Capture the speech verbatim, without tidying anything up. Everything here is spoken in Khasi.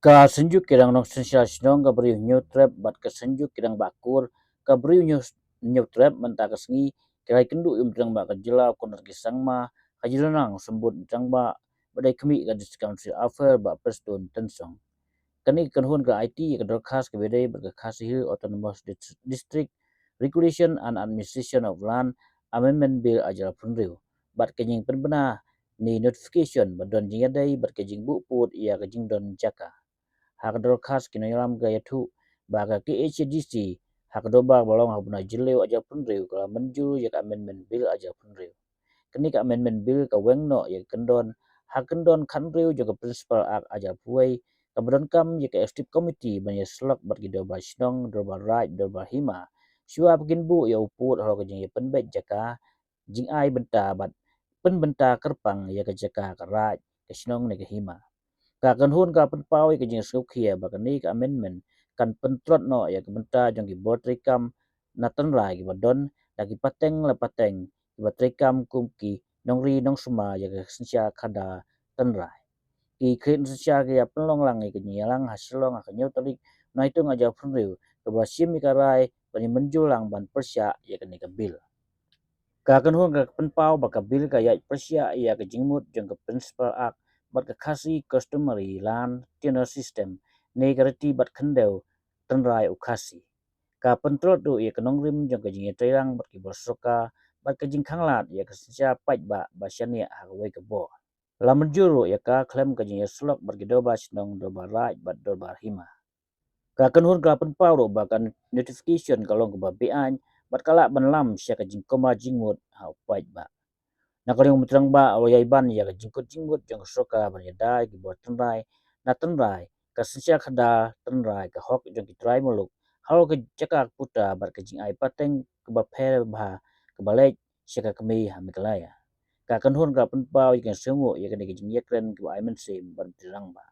Ka Synjuk Kyrang Nongsynshar Shnong ka Briew Hynñiewtrep bad ka Synjuk Kyrang Bahkur ka Briew Hynñiew-, Hynñiewtrep mynta ka sngi ki la ïakynduh ïa u Tnangbah ka jylla u Conrad K Sangma, ka jylla nang symbud u Tnangbah ba dei khmih ka District Council Affair Bah Prestone Tynsong. Kane ka kynhun ka la aiti ïa ka dorkhas kaba dei bad ka Khasi Hills Autonomous Dis-, District Regulation and Administration of Land Amendment Bill ar hajar arphew hynriew bad ka jingpynbna ne notification ba don jingïadei bad ka jingbuh pud ïa ka jingdon jaka. Ha ka dorkhas ki nongïalam ki la ïathuh ba ka K H A D C ha ka dorbar ba long ha u bnai Jylliew ar hajar arphew hynriew ka la mynjur ïa ka Amendment Bill ar hajar arphew hynriew. Kane ka Amendment Bill ka weng noh ïa ka kyndon, ha ka kyndon khathynriew jong ka Principal Act ar hajar arphew wei, kaba donkam ïa ka Executive Committee ban ïasyllok bad ki dorbar shnong, dorbar raid, dorbar hima, shuwa ba kin buh ïa u pud halor ka jingïapynbeit jaka, jingai bynta bad pynbynta kyrpang ïa ka jaka ka raid, ka shnong ne ka hima. Ka kynhun ka la pynpaw ïa ka jingsngewkhia ba kane ka amendment kan pyntlot noh ïa ka bynta jong ki bor treikam na tynrai kiba don da ki pateng la pateng kiba treikam kum ki nongri nongsumar ïa ka synshar khadar tynrai. Ki khlieh nongsynshar ki la pynlong lang ïa ka jingïalang ha Shillong ha ka hynñiew tarik Naitung ar hajar arphew hynriew, kaba la shim ïa ka rai ban ïamynjur lang ban pyrshah ïa kane ka bill. Ka kynhun ka la pynpaw ba ka bill ka ïaid pyrshah ïa ka jingmut jong ka Principal Act bad ka Khasi Customary Land Tenure System ne ka riti bat khyndew tynrai u Khasi. Ka pyntlot ruh ïa ka nongrim jong ka jingïatreilang bad ki bor sorkar bad ka jingkhanglad ïa ka synshar paidbah ba shaniah ha kawei ka bor. La mynjur ruh ïa ka khlem ka jingïasyllok bad ki dorbar shnong, dorbar raid bad dorbar hima. Ka kynhun ka la pynpaw ruh ba ka notification ka long kaba beaiñ bad ka lah ban lam sha ka jingkoma jingmut ha u paidbah. Na ka liang u Tnangbah u la ïai ban ïa ka jingkut jingmut jong ka sorkar ban ïada ïa ki bor tynrai na tynrai, ka synshar khadar tynrai, ka hok jong ki trai muluk halor ka jaka ka puta bad ka jingai pateng kaba pher bha kaba leit sha ka kmie ha Meghalaya. Ka kynhun ka la pynpaw ïa ka jingsngewnguh ïa kane ka jingïakren kaba ai mynsiem bad treilang bha.